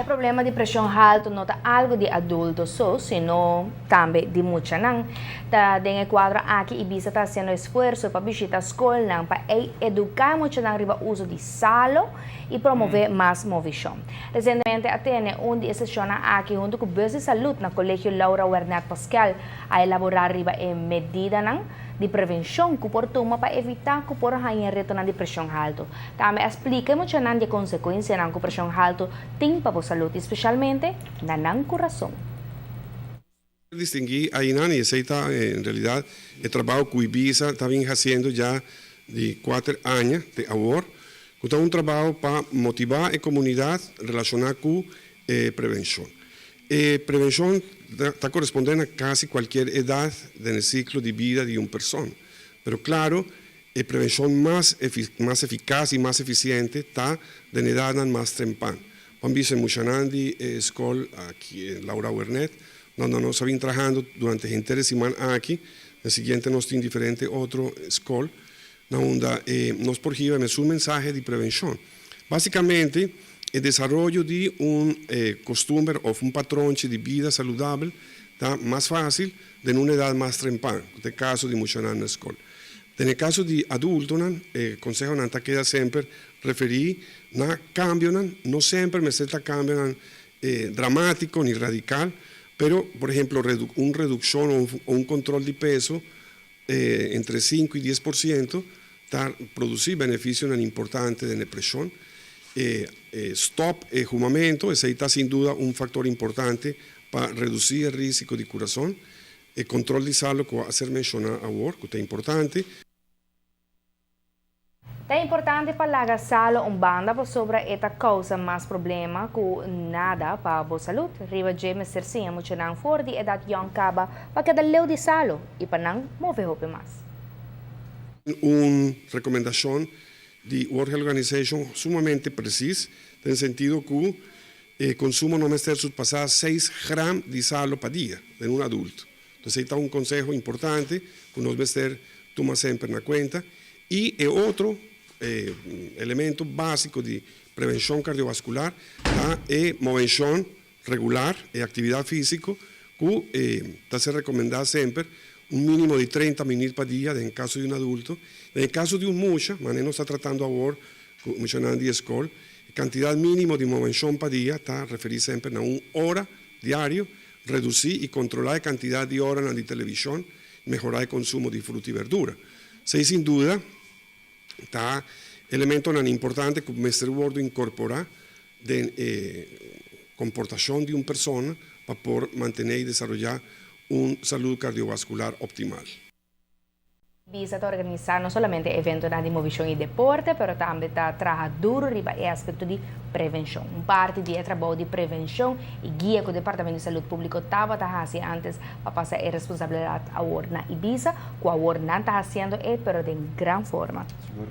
Problema di presion halto no ta algo di adulto so, sino tambe di muchanan. Ta den e cuadro aki IBISA ta haciendo esfuerso pa bishita scolnan pa educa muchanan riba uso di salo y promove mas movecion. Recientemente a tene un di e sesionnan aki hunto cu Bus di Salud na Colegio Laura Wernet Pascal a elabora riba e medidanan di prevencion cu por tuma pa evita cu por haya retonan di presion halto. Tambe a splica muchanan di consecuencianan cu presion halto tin pa salud, especialmente na nan curason. Distingui einan, y esey ta en realidad e trabou cu IBISA ta bin haciendo ya di 4 aña te awor, cu ta un trabou pa motiva e comunidad relaciona cu prevencion. E prevencion ta coresponde na casi cualkier edad den ciclo di bida di un persona. Pero claro, e prevencion mas eficaz y mas eficiente ta den edad mas trempan. Ban bisa muchanan di scol aki Laura Wernet, unda nos a bin trahando durante henter siman aki, na siguiente nos tin diferente otro scol, na unda nos por hiba un mensahe di prevencion. Basicamente, e desaroyo di un custumber of un patron di bida saludabel ta mas facil den un edad mas trempan, den caso di muchanan na scol. Den caso di adultonan, consehonan ta keda semper referi na cambionan, no semper mester ta cambionan dramatico ni radical, pero, por ehempel, un reduccion of un control di peso entre 5 y 10% ta produci beneficio importante di presion. Stop e humamento, esey ta sin duda un factor importante pa reduci e risico di curason. E control di salo, cu a ser menciona awor, cu ta importante. Ta importante pa laga salo un banda pasobra e ta causa mas problema cu nada pa bo salud. Riba dje mester siña muchanan for di edad jong caba pa keda leu di salo y pa nan move hopi mas. Un recomendacion di World Health Organization sumamente precies, den sentido cu e consumo no mester surpasa 6 gram di salo pa dia di un adulto. Anto, esey ta un conseho importante cu nos mester tuma semper na cuenta. Y e otro elemento basico di prevencion cardiovascular ta e movecion regular y actividad fisico, cu ta ser recomenda semper un minimo di 30 minuut pa dia den caso di un adulto. Den caso di un mucha, manera nos ta tratando awor, mencionando di scol, cantidad minimo di movecion pa dia ta referi semper na un ora diario, reduci y controla e cantidad di ora di television, mehora e consumo di fruta y berdura. Esey, sin duda, ta elementonan importante cu mester wordo incorpora den comportacion di un persona pa por mantene y desaroya un salud cardiovascular optimal. IBISA ta organisa no solamente eventonan di movecion y deporte, pero tambe ta traha duro riba e aspecto di prevencion. Un parti di trabou di prevencion y guia cu e Departamento di Salud Publico tabata haci antes pa pasa e responsabilidad awor na IBISA, cu awor nan ta haciendo e, pero di gran forma. Sigur.